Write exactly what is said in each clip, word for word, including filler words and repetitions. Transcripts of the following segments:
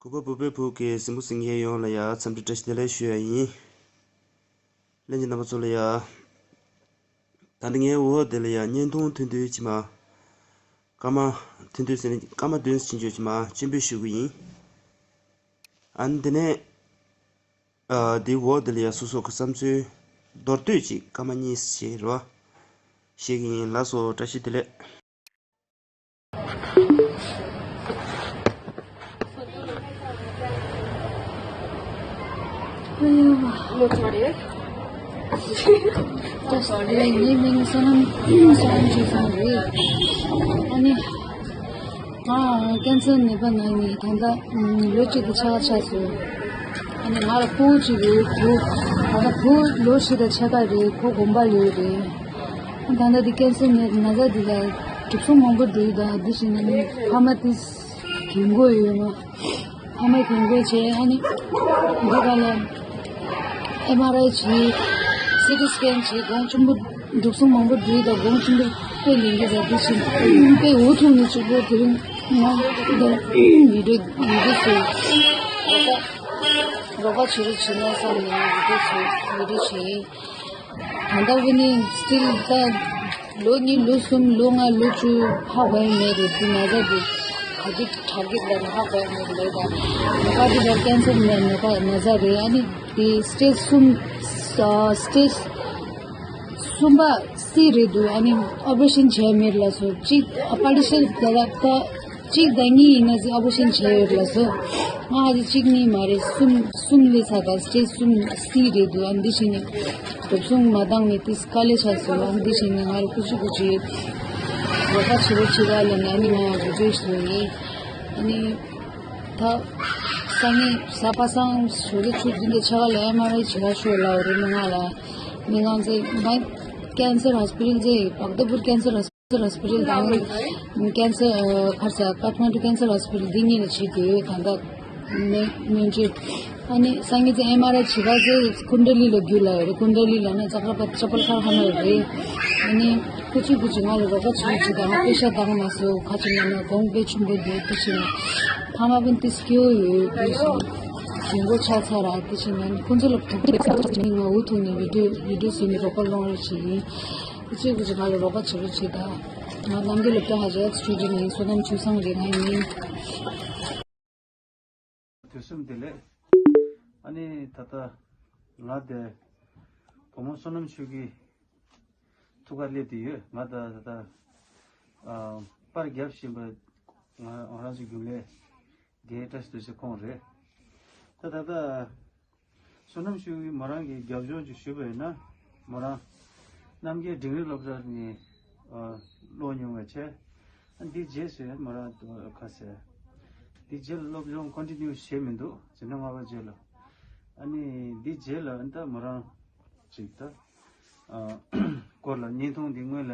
བོད་པ་བོད་པའི་བུ་གི་གཟིགས་མོ་གཟིགས་མཁན་ཡོངས་ལ་ཡ་འཚམས་འདྲི་བཀྲ་ཤིས་བདེ་ལེགས་ཞུ་ཡ་ཡིན། ལྷན་རྒྱས་རྣམ་པ་ཚོ་ལ་ཡ། ད་ལྟ་ངའི་འོག་དེ་ལ་ཡ་བརྙན་ཐུང་ཐུང་ཐུང་ཅིག་མ། སྐར་མ་ཐུང་ཐུང་ཟེར་ནས་སྐར་མ་བདུན་ཕྱིན་ཆོག་ཅིག་མ་སྤྱན་འབུལ་ཞུ་གི་ཡིན། ཨ་ནི་དེ་ནས། ཨ་དེའི་འོག་དེ་ལ་ཡ་སོ་སོ་གི་བསམ་ཚུལ་མདོར་བསྡུས་ཅིག་སྐར་མ་གཉིས་ཅིག་རེད་བ། བཤད་ཀྱི་ཡིན། ལགས་སོ། བཀྲ་ཤིས་བདེ་ལེགས། ངའི་མིང་བསོད་ནམས། བསོད་ནམས་ཆོས་བཟང་རེད། ཨ་ནི། ང་ཀན་སར་ནད་པ་ན་ནས་ད་ལྟ་ལོ་གཅིག་གི་ཕྱེད་ཀ་ཆགས་སོང་། ཨ་ནི་ང་ལ་ཕྲུ་གུ་གཅིག་ཡོད། བུ། ང་ལ་བུ་ལོ་བཞི་དང་ཕྱེད་ཀ་རེད། ཁོ་དགོན་པ་ཡོད་རེད། ད་ལྟ་འདི་ཀན་སར་ནད་ན་ཚ་འདི་ལ་གྲིབ་གསུམ་མང་པོ་འགྲོ་ཡི། ད་འདི་བཞིན་ནི་ཕ་མ་དེ་གྱོང་པོ་ཡོད་མ། ཕ་མ་གྱོང་པོ་བྱས། ཨ་ནི་འདི་ག་ལ་ཨེམ་ཨར་ཨའི་བྱས། སི་ཊི་སི་ཀེན་བྱས། གོང་ཆེན་པོ་གྲིབ་གསུམ་མང་པོ་འགྲོ་ཡི། ད་གོང་ཆེན་པོ་དཔེ་ལེན་གྱི་རེད། འདི་བཞིན་དཔེ་འུ་ཐུག་ནས་གཅིག་པོ་དེ་རིང་ང་འདི་ཡི་གེ་ཡི་གེ་ཚོས་རོགས་པ་བྱེད་རོགས་བྱེད་ན་བསམ་ནས་ཡི་གེ་ཚོས་ཡི་གེ་བྱས། ད་ལྟ་བུ་ནི་སི་ཊིལ་ད་ལོ་གཉིས་ལོ་གསུམ་ལོ་ལྔ་ལོ་བཅུ་ཧ་གོ་ཡ་མེད་རེད། འདི་ན་ཚ་འདི་ག་དུས་དྲག་གི་ལ་ནི་ཧ་གོ་ཡ་མེད་རེད། ད་ནད་པ་འདི་ལ་ཀན་སར་ནད་ནད་པ་ན་ཚ་རེད། ཨ་ནི་དེ་སི་ཊེཇ་གསུམ། ཨ་སི་ཊེཇ་གསུམ་པ་སི་རེད་འདུག་ཨ་ནི་ཨོ་པ་རེ་ཤན་བྱས་མེད་ལགས་སོ། གཅིག་ཨ་པ་རེ་ཤན་ད་ལྟ་གཅིག་དང་གཉིས་ཡིན་ན་ཟིག་ཨོ་པ་རེ་ཤན་བྱས་ཡོད་ལགས་སོ། ང་ཧ་ཅི་གཅིག་གཉིས་མ་རེད། གསུམ་གསུམ་ལས་ཚ་ད་སི་ཊེཇ་གསུམ་སི་རེད་འདུག་ཨ་འདི་བཞིན་ནི་གྲིབ་གསུམ་མ་འདང་ནི་དེ་དཀའ་ལས་ཆགས་སོང་། ཨ་འདི་བཞིན་ནི་ང་རེ་སྐུ་མཁྱེན་སྐུ་མཁྱེན་རོགས་པ་བྱེད་རོགས་བྱེད་ག་ལ་ནི་ཨ་ནི་ང་རེ་ཇོ་ཞུ་ཡིན། ཨ་ནི། ད་སང་ཉིན་གཟའ་པ་སངས་ཞོགས་ཀས་ཆུ་འཛིན་གྱི་ཆ་ག་ལ་ཨེམ་ཨར་ཨའི་བྱེད་ག་ཤོག་ལབ་རེད། མི་ང་ལ་མི་ང་ཚེ་ང་ཀན་སར་ཧོ་སི་པི་ཊལ་ཚེ་བག་དྷ་པུར་ཀན་སར་ཧོ་སི་པི་ཊལ། ཧོ་སི་པི་ཊལ་དང་ཀན་སར་ཁར་ས་ཀ་ཐ་མན་ཌུ་ཀན་སར་ཧོ་སི་པི་ཊལ་འདི་གཉིས་ལ་བྱེད་དགོས་ཡོད། ད་ལྟ་ནས་སྨན་བཅོས། ཨ་ནི་སང་ཉིན་ཚེ་ཨེམ་ཨར་ཨའི་བྱེད་ག་ཚེ་ཀུན་ཌ་ལི་ལ་རྒྱུགས་ལ་རེད། ཀུན་ཌ་ལི་ལ་ན་ཙག་ར་པ་ཅ་པལ་ཁར་ཧ་ན་རེད། ཨ་ནི། ཁུ་ཆུ་ཁུ་ཆུ་ང་ལ་རོགས་པ་བྱེད་ཀྱི་དང་པེ་ཤ་དང་མ་སོ་ཁ་ཆུ་མ་ན་གོང་པེ་ཆུན་པོ་འདུག་དེ་བཞིན་ཕ་མ་བུན་ཏི་སྐྱོ་ཡོད་དེ་བཞིན་གྱོང་པོ་ཆགས་ཚར་ར། དེ་བཞིན་ང་ཁོང་ཚོ་ལ་ཐུག་པའི་ས་ཆ་ནི་ང་འུ་ཐུག་ནས་བི་ཌིའོ་བི་ཌིའོ་བཟོས་ནས་རོགས་པ་སློང་རོགས་བྱེད་ཡིན། ཁུ་ཆུ་ཁུ་ཆུ་ང་ལ་རོགས་པ་བྱེད་རོགས་བྱེད་དང་། ང་རྣམ་རྒྱལ་སློབ་གྲྭ་ཧ་ཅང་ཆུང་ཆུང་ཡིན། བསོད་ནམས་ཆོས་བཟང་རེད། ང་ཡིན། དུས་གསུམ་བདེ་ལེགས། ཨ་ནི་ད་ལྟ་ང་དེ་བུ་མོ་བསོད་ནམས་ཆོས་ཀྱི་ཐུགས་ཀར་སླེབས་བསྡད་ཡོད། ང་ད་ད་ལྟ་ཨ་པར་རྒྱབ་བཞིན་པ་ང་ང་རང་ཚོ་རྒྱུན་ལས་རྒན་བཀྲ་ཤིས་རྡོ་རྗེ་ཁོང་རེད། ད་ད་ལྟ་བསོད་ནམས་ཆོས་ཀྱིས་མོ་རང་གི་རྒྱབ་ལྗོངས་ཅིག་ཞུས་པ་ཡིན་ན། མོ་རང་རྣམ་རྒྱལ་འབྲིང་རིམ་སློབ་གྲྭ་ནས་ཨ་ཀློག་མྱོང་བ་བྱས། ཨ་འདི་རྗེས་སུ་མོ་རང་ཁ་ཟེར། འདི་རྗེས་ལ་སློབ་སྦྱོང་ཀོན་ཊི་ནིའུ་བྱས་མི་འདུག་འཛིན་གྲྭ་ལྔ་པ་རྗེས་ལ། ཨ་ནི་འདི་རྗེས་ལ་ཨ་ནི་ད་མོ་རང་ཅིག་ད་ཨ་སྐོར་ལ་བརྙན་ཐུང་འདི་སྔོན་ལ་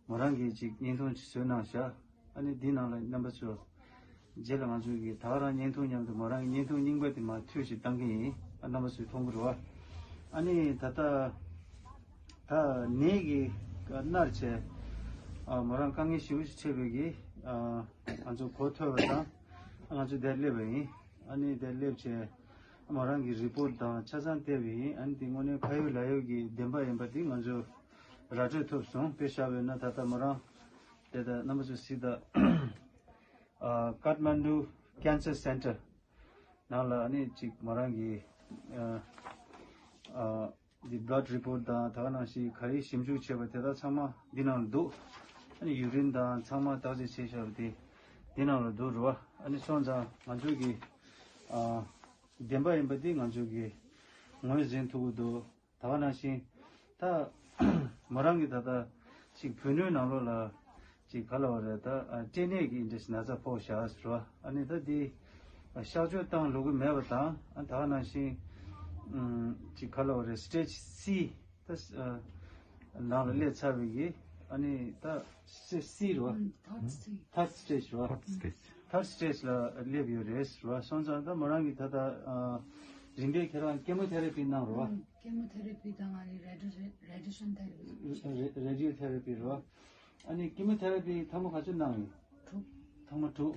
མོ་རང་གིས་ཅིག་བརྙན་ཐུང་ཅིག་བཟོས་གནང་བཞག་ཨ་ནི་འདི་ནང་ལ་རྣམ་པ་ཚོ་རྗེས་ལ་ང་ཚོ་གིས་ད་ག་རང་བརྙན་ཐུང་མཉམ་དུ་མོ་རང་གི་བརྙན་ཐུང་རྙིང་པ་དེ་མར་མཐུད་ཅིག་བཏང་གི་ཡིན། ཨ་རྣམ་པ་ཚོས་མཐོང་གི་རེད་བ། ཨ་ནི་ད་ལྟ་ད་ནད་ཀྱིས་མནར་བྱས་ཨ་མོ་རང་དཀའ་ངལ་ཞེ་པོ་ཞིག་འཕྲད་པའི་གི་ཨ་ང་ཚོ་གོ་ཐོས་པ་དང་ང་ཚོ་འདིར་སླེབས་པ་ཡིན། ཨ་ནི་འདིར་སླེབས་བྱས་མོ་རང་གི་རི་པོར་ཊི་དང་ཆ་ཚང་བལྟས་པ་ཡིན། ཨ་ནི་དེ་དངོས་གནས་ཕ་ཡུལ་ལ་ཡོད་ཀྱི་བདེན་པ་ཡིན་པ་དེ་ང་ཚོ་ར་སྤྲོད་ཐུབ་སོང་། དཔེ་བཞག་པ་ཡིན་ན་ད་ལྟ་མོ་རང་དེ་ལྟར་རྣམ་པ་ཚོས་གཟིགས་དང་། ཨ་ཀཏ་མན་ཌུ་ཀེན་སར་སེན་ཊར་ནང་ལ་ཨ་ནི་ཅིག་མོ་རང་གི་ཨ་ཨ་འདི་བྷ་ལཌ་རི་པོར་ཊི་དང་ད་ག་ནང་བཞིན་ག་རེ་ཞིབ་འཇུག་བྱས་པ་དེ་དག་ཚང་མ་འདི་ནང་ལ་འདུག་ཨ་ནི་ཡུ་རིན་དང་ཚང་མ་བརྟག་དཔྱད་བྱས་བཞག་པ་དེ་འདི་ནང་ལ་འདུག་རེད་བ། ཨ་ནི་སོང་ཙང་ང་ཚོ་གི་ཨ་བདེན་པ་ཡིན་པ་དེ་ང་ཚོ་གི་ངོས་ཟིན་ཐུབ་ཀྱི་འདུག་ད་ག་ནང་བཞིན་ད་མོ་རང་གིས་ད་ལྟ་ཅིག་བུ་སྣོད་ནང་ལོགས་ལ་ཅིག་ག་ལབ་པ་རེད། ད་ཨ་སྐྲན་ནད་ཀྱི་འདྲ་ཞིག་ན་ཚ་ཕོག་བཞག་ཟེར་བ། ཨ་ནི་ད་འདི་ཨ་གཤག་བཅོས་བཏང་ལོ་གི་མེད་པ་དང་། ཨ་ད་ག་ནང་བཞིན་ཨམ་ཅིག་ག་ལབ་པ་རེད། སི་ཊེཇ་སི་ད་ཨ་ནང་ལ་སླེབས་ཚར་བའི་གི་ཨ་ནི་ད་སི་སི་རེད་བ། ཨམ་ཐརཌ་སི་ཊེཇ། ཐརཌ་སི་ཊེཇ་རེད་བ། ཐརཌ་སི་ཊེཇ། ཐརཌ་སི་ཊེཇ་ལ་སླེབས་ཡོད་རེད་ཟེར་བ། སོང་ཙང་ད་མོ་རང་གིས་ད་ལྟ་ཨ་རིམ་པས་ཁྱེད་རང་ཀེ་མོ་ཐེ་ར་པི་གནང་རེད་བ། ཀེ་མོ་ཐེ་ར་པི་དང་ཨ་ནི་རེ་ཌི་ཡོ་རེ་ཌི་ཡོ་ཐེ་ར་པི། རེ་ཌི་ཡོ་ཐེ་ར་པི་རེད་བ། ཨ་ནི་ཀེ་མོ་ཐེ་ར་པི་ཐེངས་མ་ག་ཚོད་གནང་ཡོད། དྲུག་ཐེངས་མ་དྲུག་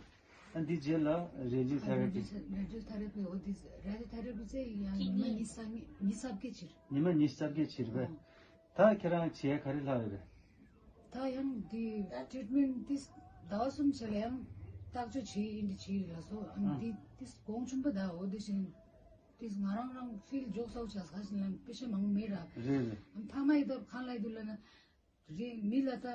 འདི་རྗེས་ལ་རེ་ཇི་ཐེ་ར་པི། རེ་ཇི་ཐེ་ར་པི། འོ་འདི་རེ་ཇི་ཐེ་ར་པི་ཚེ་ཡང་ཉི་མ་ཉི་ཤུ་རྩ་གཉིས། ཉི་ཤུ་རྩ་བརྒྱད་བྱེད། ཉི་མ་ཉི་ཤུ་རྩ་བརྒྱད་བྱེད་པས། ཨོ། ད་ཁྱེད་རང་བྱེད་ག་རེ་ལྷག་ཡོད་རེད། ད་ཡང་འདི་ཊི་རི་ཊི་མེན་ཊི་འདི་ཟླ་བ་གསུམ་རྗེས་ལ་ཡང་བརྟག་དཔྱད་བྱེད་ཡིན་འདི་བྱེད་ལ་སོ། ཨ་ནི་ཨ། འདི་འདི་གོང་ཆུང་པོ་ད། འོ་དེ་བཞིན་འདི་ང་རང་རང་ཕིལ་འཇོག་ས་བྱ་ས་ཞིག་ལ་པེ་ཤ་མང་མེད་ར། རེད་རེད། ཕ་མ་ཡི་ད་གང་ལ་ཡི་དུ་ལ་ན། རེད། མི་ལ་ད་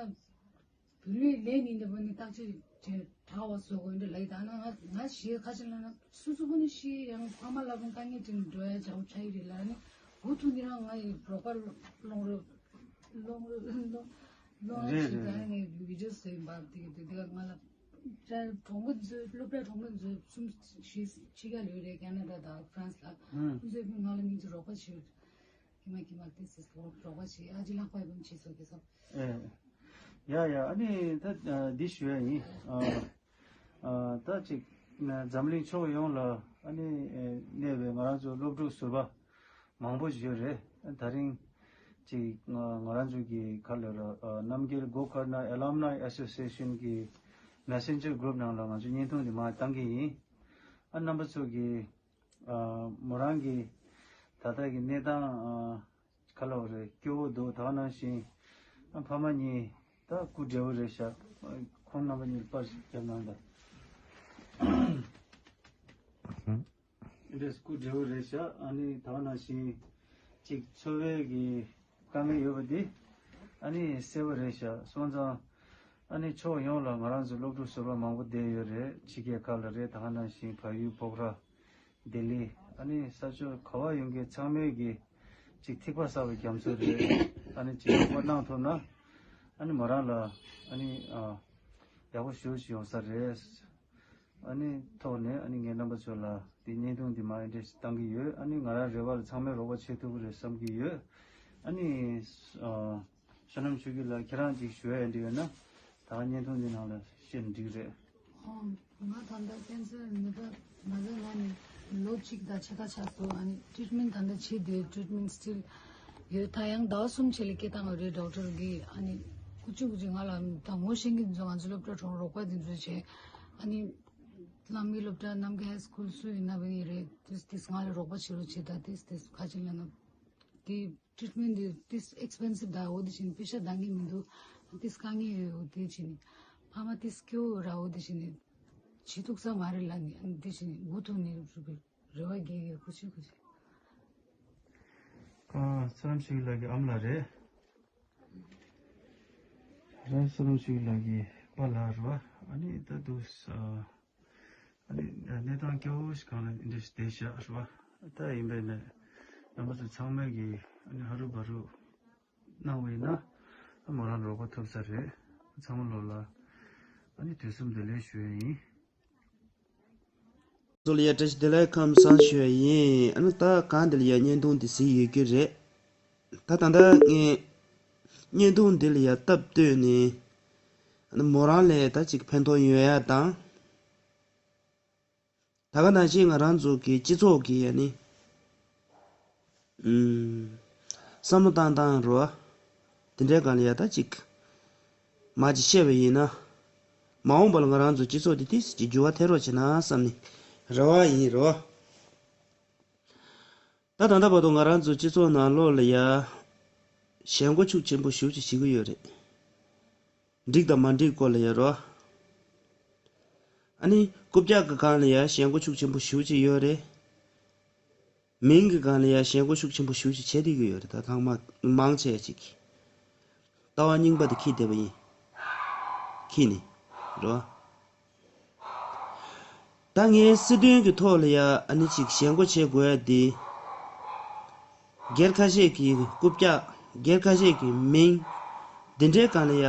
བུ་ལོས་ལས་ནི་འདི་བ་ནི་བརྟག་དཔྱད་བྱས་དྲག་པ་བཟོ་དགོས་འདྲ་ལ་ཡི་ད་ན། ང་ང་ཞེས་ཁ་ཅིག་ལ་ན་སུ་སུ་བུ་ནི་ཤི་ཡང་ཕ་མ་ལ་བུ་དཀའ་ངལ་དྲན་འགྲོ་ཡ་ཅག་ཆ་ཡི་རེད་ལ་ནི། འུ་ཐུག་ནི་རང་ང་ཡི་རོགས་པ་སློང་རོགས་སློང་རོགས་སློང་རོགས་རེད་ཞིག་རེད་ད་རེད། ངས་བི་ཌི་ཡོ་བཟོས་ཡིན་པ་དེ་གི་དེ་དེ་ག་ང་ལ་གྲོགས་མོ་ཚོ་སློབ་གྲྭ་གྲོགས་མོ་ཚོ་གསུམ་བཞི་ཕྱི་རྒྱལ་ལ་ཡོད་རེད། ཁེ་ན་ཌ་དང་ཧྥ་རན་སི་ལ། ཨུམ། ཁོང་ཚོས་ང་ལ་མིང་ཚོ་རོགས་པ་བྱེད། ཀྱི་མ་ཀྱི་མ་ཏི་སི་སོ་རོགས་པ་བྱེད། ཨ་ཅི་ལགས་པ་ཡི་བུམ་བྱེད་སོ་གི་སོ། ཨེ། ཡ་ཡ། ཨ་ནི་ད་ཨ་འདི་ཞུ་ཡ་ཡིན། ཨ་ཨ་ད་ཅིག་ཨ་འཛམ་གླིང་ཕྱོགས་ཡོངས་ལ་ཨ་ནི་ཨེ་གནས་པའི་ང་རང་ཚོ་སློབ་ཕྲུག་ཟུར་པ་མང་པོ་ཞིག་ཡོད་རེད། ད་རིང་ཅིག་ང་ང་རང་ཚོ་གི་ག་ལ་ར་ཨ་རྣམ་རྒྱལ་གྷོ་ཁར་ན་ཨེ་ལམ་ནའི་ཨེ་སོ་སི་ཨེ་ཤན་གི་མེ་སེན་ཇར་གུ་རུབ་ནང་ལ་ང་ཚོ་བརྙན་ཐུང་འདི་མར་བཏང་གི་ཡིན། ཨ་རྣམ་པ་ཚོ་གི་ཨ་མོ་རང་གི་ད་ལྟ་གི་གནས་སྟངས་ཨ་ག་ལབ་རེད། སྐྱོ་བོ་འདུག་ད་ག་ནང་བཞིན་ཨ་ཕ་མ་གཉིས་ད་སྐུ་བགྲེས་པོ་རེད་ཤག་ཁོང་རྣམ་པ་གཉིས་པར་ཞིག་བརྒྱབ་གནང་དང་། ཨ་འདྲས་སྐུ་བགྲེས་པོ་རེད་ཤག་ཨ་ནི་ད་ག་ནང་བཞིན་ཅིག་འཚོ་བའི་གི་དཀའ་ངལ་ཡོད་པ་འདི་ཨ་ནི་གསལ་པོ་རེད་ཤག་སོང་ཙང་ཨ་ནི་ཕྱོགས་ཡོངས་ལ་ང་རང་ཚོ་སློབ་ཕྲུག་ཟུར་པ་མང་པོ་བསྡད་ཡོད་རེད། ཕྱི་རྒྱལ་ཁག་ལ་རེད། ད་ག་ནང་བཞིན་བལ་ཡུལ་སྤོག་ར། ལྡི་ལི། ཨ་ནི་ས་ཕྱོགས་ག་བ་ཡོང་མཁན་ཚང་མས་ཀྱི་ཅིག་ཐིགས་པ་བསགས་པའི་རྒྱ་མཚོ་རེད། ཨ་ནི་ཅིག་རོགས་པ་གནང་ཐུབ་ན་ཨ་ནི་མོ་རང་ལ་ཨ་ནི་ཨ་ཡག་པོ་ཞེ་པོ་ཅིག་ཡོང་ས་རེད། ཨ་ནི་ཐོག་ནས་ཨ་ནི་ངས་རྣམ་པ་ཚོ་ལ་དེ་བརྙན་ཐུང་འདི་མར་ཨེ་འདྲས་ཞིག་བཏང་གི་ཡོད། ཨ་ནི་ང་རང་རེ་བ་ལ་ཚང་མས་རོགས་པ་བྱེད་ཐུབ་ཀྱི་རེད་བསམ་གྱི་ཡོད། ཨ་ནི་ཨ། བསོད་ནམས་ཆོས་སྐྱིད་ལགས། ཁྱེད་རང་ཅིག་ཞུ་ཡ་འདྲི་ཡོད་ན་ད་བརྙན་ཐུང་འདི་ནང་ལ་བཤད་ན་འགྲིག་རེད། ཨོ། ང་ད་ལྟ་ཀན་སར་ནད་པ་ན་ཚ་ན་ནས་ལོ་གཅིག་དང་ཕྱེད་ཀ་ཆགས་སོང་། ཨ་ནི་ཊི་རིཊ་མེན་ཊི་ད་ལྟ་བྱེད་དེ། ཊི་རིཊ་མེན་ཊི་སི་ཊིལ་ཡོད། ད་ཡང་ཟླ་བ་གསུམ་རྗེས་ལ་སྐད་བཏང་བ་རེད་ཌོག་ཊར་གིས། ཨ་ནི་སྐུ་མཁྱེན་སྐུ་མཁྱེན་ང་ལ་ད་ངོ་ཤེས་མཁན་ཚོ་ང་ཚོ་སློབ་གྲྭ་གྲོགས་རོགས་པ་དེ་ཚོས་བྱས། ཨ་ནི་བླ་མའི་སློབ་གྲྭ་རྣམ་རྒྱལ་ཧའི་སི་ཁུལ་སུ་ཡིན་ན་བ་ཡིན་རེད། དེ་དེ་ང་ལ་རོགས་པ་བྱེད་རོགས་བྱེད། ད་དེ་དེ་ཁ་ཅིག་ལ་ན་དེ། ཊི་རིཊ་མེན་ཊི་འདི་ཏིས་ཨེག་སི་པེན་སིབ་ད། འོ་དེ་བཞིན་པེ་ཤ་འདང་གི་མི་འདུག་ཏིས་དཀའ་ངལ་ཡོད། འོ་དེ་བཞིན་ཕ་མ་ཏིས་སྐྱོ་བོ་ར། འོ་དེ་བཞིན་བྱེད་ཐུབ་ས་མ་རེད་ལ་ནི། ཨ་ནི་དེ་བཞིན་འུ་ཐུག་ནས་རེ་བ་རྒྱག་གི། ཁུ་ཆུ་ཁུ་ཆུ། ཨ་བསོད་ནམས་ཆོས་སྐྱིད་ལགས་ཀྱི་ཨ་མ་ལགས་རེད། ར་བསོད་ནམས་ཆོས་སྐྱིད་ལགས་ཀྱི་པཱ་ལགས་རེད་བ། ཨ་ནི་ད་དུ་ས། ཨ་ནི་གནས་སྟངས་སྐྱོ་བོ་ཞིག་སྒང་ལ་འདི་འདྲ་ཞིག་བསྡད་བཞག་རེད་བ། ད་ཡིན་པས་ནས་རྣམ་པ་ཚོ་ཚང་མས་ཀྱིས་ཨ་ནི་ཧ་རུ་བ་རུ་གནང་བ་ཡིན་ན་ཨ་མོ་རང་རོགས་པ་ཐུབ་ས་རེད། ཚང་མ་ལོ་ལ་ཨ་ནི་དུས་གསུམ་བདེ་ལེགས་ཞུ་ཡ་ཡིན། ཚོ་ལ་ཡ་བཀྲ་ཤིས་བདེ་ལེགས་ཁམས་བཟང་ཞུ་ཡ་ཡིན། ཨ་ནི་ད་གང་འདི་ལ་ཡ་བརྙན་ཐུང་འདི་གཟིགས་ཡོད་ཀྱི་རེད། ད་ད་ལྟ་ངས་བརྙན་ཐུང་འདི་ལ་ཡ་སྟབས་བསྟུན་ནས་ཨ་ནི་མོ་རང་ལ་ད་ཅིག་ཕན་ཐོགས་ཡོང་ཡ་དང་། ད་ག་ནང་བཞིན་ང་རང་ཚོ་གི་སྤྱི་ཚོགས་ཀྱི་ཡ་ནི་ཨུམ། བསམ་བློ་བཏང་སྟངས་རོ། དེ་འདྲའི་སྒང་ལ་ཡ་ད་ཅིག་མ་ཅིག་བཤད་པ་ཡིན་ན། མ་འོངས་པ་ལ་ང་རང་ཚོ་སྤྱི་ཚོགས་འདི་ཏིས་ཅིག་འགྱུར་བ་ཐེབས་རོགས་བྱེད་ན་བསམ་ནས་རེ་བ་ཡིན་རོ། ད་ད་ལྟ་བར་དུ་ང་རང་ཚོ་སྤྱི་ཚོགས་ནང་ལོགས་ལ་ཡ་ཞེན་ཁོག་ཤུགས་ཆེན་པོ་ཞེ་པོ་ཅིག་བྱེད་ཀྱི་ཡོད་རེད། འགྲིག་དང་མ་འགྲིག་སྐོར་ལ་ཡ་རོ། ཨ་ནི་རྐུབ་བཀྱག་གི་སྒང་ལ་ཡ་ཞེན་ཁོག་ཤུགས་ཆེན་པོ་ཞེ་པོ་ཅིག་ཡོད་རེད། མིང་གི་སྒང་ལ་ཡ་ཞེན་ཁོག་ཤུགས་ཆེན་པོ་ཞེ་པོ་ཅིག་བྱེད་བསྡད་ཀྱི་ཡོད་རེད། ད་ཚང་མ་མང་ཆེ་ཅིག་ལྟ་བ་རྙིང་པ་དེ་འཁྱེར་བསྡད་པ་ཡིན། འཁྱེར་ནས་རོ། ད་ངའི་སྲིད་དོན་གྱི་ཐོག་ལ་ཡ་ཨ་ནི་ཅིག་ཞེན་ཁོག་བྱེད་དགོས་ཡ་དེ། སྒེར་ཁ་ཤས་ཀྱི་རྐུབ་བཀྱག་སྒེར་ཁ་ཤས་ཀྱི་མིང་། འདི་འདྲའི་སྒང་ལ་ཡ་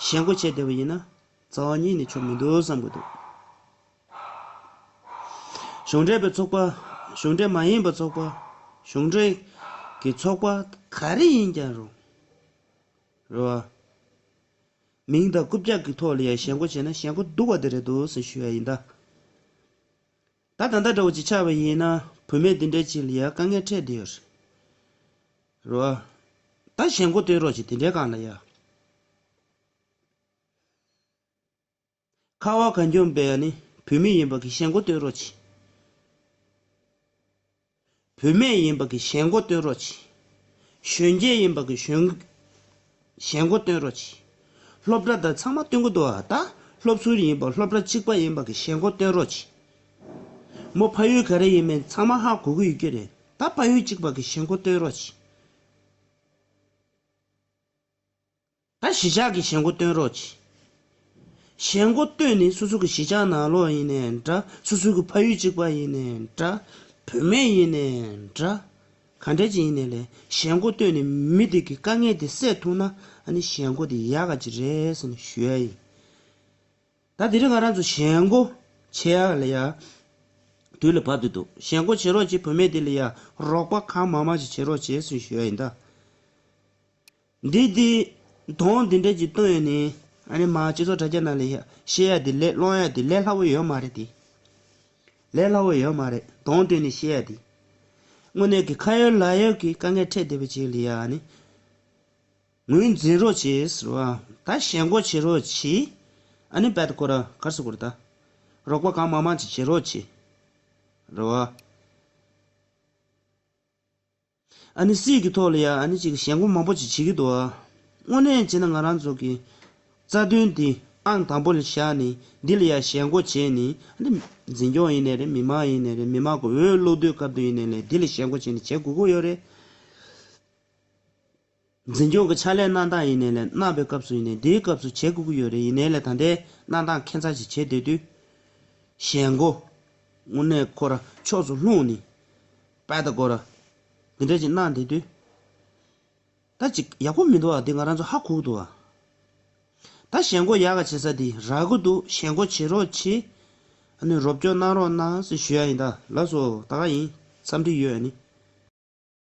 ཞེན་ཁོག་བྱས་བསྡད་པ་ཡིན་ན་རྩ་བ་ཉིད་ནས་ཆོ་མི་འདུག་བསམ་གྱི་འདུག་གཞུང་འབྲེལ་པའི་ཚོགས་པ། གཞུང་འབྲེལ་མ་ཡིན་པའི་ཚོགས་པ། གཞུང་འབྲེལ་གྱི་ཚོགས་པ་ག་རེ་ཡིན་ཀྱང་རུང་། རེད་བ། མིང་དང་རྐུབ་བཀྱག་གི་ཐོག་ལ་ཡང་ཞེན་ཁོག་བྱས་ན་ཞེན་ཁོག་སྡུག་པ་དེ་རེད་འདུག་ཟེར་ཞུ་ཡ་ཡིན་ད། ད་ད་ལྟ་འདྲ་བོ་ཅིག་ཆགས་པ་ཡིན་ན་བུད་མེད་འདི་འདྲ་ཅིག་ལ་ཡང་དཀའ་ངལ་འཕྲད་བསྡད་ཡོད་རེད། རེད་བ། ད་ཞེན་ཁོག་སྟོན་རོགས་ཅིག་དེ་འདྲའི་སྒང་ལ་ཡ། ཁ་བ་གངས་ལྗོངས་པའི་ནི་ བུད་མེད་ཡིན་པ་གི་ཞེན་ཁོག་སྟོན་རོགས་གྱིས། བུད་མེད་ཡིན་པ་གི་ཞེན་ཁོག་སྟོན་རོགས་གྱིས། གཞོན་སྐྱེས་ཡིན་པ་གི་གཞོན། ཞེན་ཁོག་སྟོན་རོགས་གྱིས། སློབ་གྲྭ་དང་ཚང་མ་སྟོན་གི་འདུག་ཨ། ད་སློབ་ཟུར་ཡིན་པ་སློབ་གྲྭ་གཅིག་པ་ཡིན་པ་གི་ཞེན་ཁོག་སྟོན་རོགས་གྱིས། མོ་ཕ་ཡུལ་ག་རེ་ཡིན་མིན་ཚང་མ་ཧ་གོ་གི་ཡོད་ཀྱི་རེད། ད་ཕ་ཡུལ་གཅིག་པ་གི་ཞེན་ཁོག་སྟོན་རོགས་གྱིས། ད་གཞིས་ཆགས་ཀྱི་ཞེན་ཁོག་སྟོན་རོགས་གྱིས། ཞེན་ཁོག་སྟོན་ནས་སོ་སོ་གི་གཞིས་ཆགས་ནང་ལོགས་ཡིན་ནའི་འདྲ། སོ་སོ་གི་ཕ་ཡུལ་གཅིག་པ་ཡིན་ནའི་འདྲ། བུད་མེད་ཡིན་ནའི་འདྲ། ག་འདྲ་ཅིག་ཡིན་ནའི་ལས་ཞེན་ཁོག་སྟོན་ནས་མི་དེ་གི་དཀའ་ངལ་དེ་སེལ་ཐུབ་ན། ཨ་ནི་ཞེན་ཁོག་དེ་ཡག་ག་ཅིག་རེད་ཟེར་ནས་ཞུ་ཡ་ཡིན། ད་དེ་རིང་ང་རང་ཚོ་ཞེན་ཁོག་བྱེད་ཡ་ལ་ཡ་དུས་ལ་བབ་དུས་འདུག་ཞེན་ཁོག་བྱེད་རོགས་གྱིས། བུད་མེད་དེ་ལ་ཡ་རོགས་པ་གང་མང་མང་ཞིག་བྱེད་རོགས་བྱེད་ཟེར་ཞུ་ཡ་ཡིན་ད། འདི་འདི་གདོང་འདི་འདྲ་ཅིག་སྟོན་ཡོད་ནི། ཨ་ནི་མ་སྤྱི་ཚོགས་དྲ་རྒྱ་ནང་ལ་ཡ་བཤད་ཡ་དེ་ལས་སློང་ཡ་དེ་ལས་སླ་བོ་ཡོད་མ་རེད་དེ། ལས་སླ་བོ་ཡོད་མ་རེད། གདོང་སྟོན་ནས་བཤད་ཡ་དེ། དངོས་གནས་ཀྱི་ཁ་ཡོད་ལག་ཡོད་ཀྱི་དཀའ་ངལ་འཕྲད་བསྡད་པ་ཅིག་ལ་ཡ་ཨ་ནི། ངོས་འཛིན་རོགས་བྱེད་ཟེར་བ། ད་ཞེན་ཁོག་བྱེད་རོགས་བྱེད། ཨ་ནི་བད་ཁོ་ར་གར་སོ་གོ་ར་ད། རོགས་པ་གང་མང་མང་ཅིག་བྱེད་རོགས་བྱེད། རེད་བ། ཨ་ནི་སྲིད་ཀྱི་ཐོག་ལ་ཡ་ཨ་ནི་ཅིག་ཞེན་ཁོག་མང་པོ་ཅིག་བྱེད་ཀྱི་འདུག་ཨ། དངོས་གནས་བྱས་ན་ང་རང་ཚོ་གི་རྩ་དོན་འདི་ཨང་དང་པོ་ལ་བཞག་ནས་འདི་ལ་ཡ་ཞེན་ཁོག་བྱས་ནས། ཨ་ནི་འཛིན་སྐྱོང་ཡིན་ནའི་རེད། མི་མང་ཡིན་ནའི་རེད། མི་མང་གི་འོས་བླུག་དུས་སྐབས་དུ་ཡིན་ནའི་ལས་འདི་ལ་ཞེན་ཁོག་བྱས་ནས་བྱེད་དགོས་ཀྱི་ཡོད་རེད། འཛིན་སྐྱོང་གི་ཕྱག་ལས་གནང་སྟངས་ཡིན་ནའི་ལས་གནང་བའི་སྐབས་སུ་ཡིན་ནའི་འདིའི་སྐབས་སུ་བྱེད་དགོས་ཀྱི་ཡོད་རེད། ཡིན་ནའི་ལས་ད་ལྟའི་གནང་སྟངས་ཁྱད་མཚར་ཞིག་བྱེད་བསྡད་དུས། ཞེན་ཁོག་དངོས་གནས་ཁོ་ར་ཕྱོགས་སུ་ལྷུང་ནས་པད་ད་ཁོ་ར་འདི་འདྲ་ཅིག་གནང་བསྡད་དུས། ད་ཅིག་ཡག་པོ་མི་འདུག་ཨ། འདི་ང་རང་ཚོ་ཧ་གོ་གི་འདུག་ཨ། ད་ཞེན་ཁོག་ཡག་ག་བྱེད་ས་འདི་རག་གི་འདུག་ཞེན་ཁོག་བྱེད་རོགས་བྱེད། ཨ་ནི་རོགས་སྐྱོར་གནང་རོགས་གནང་ཟེར་ཞུ་ཡ་ཡིན་ད། ལགས་སོ། ད་ག་ཡིན། འཚམས་འདྲི་ཡོད་ཨ་ནི།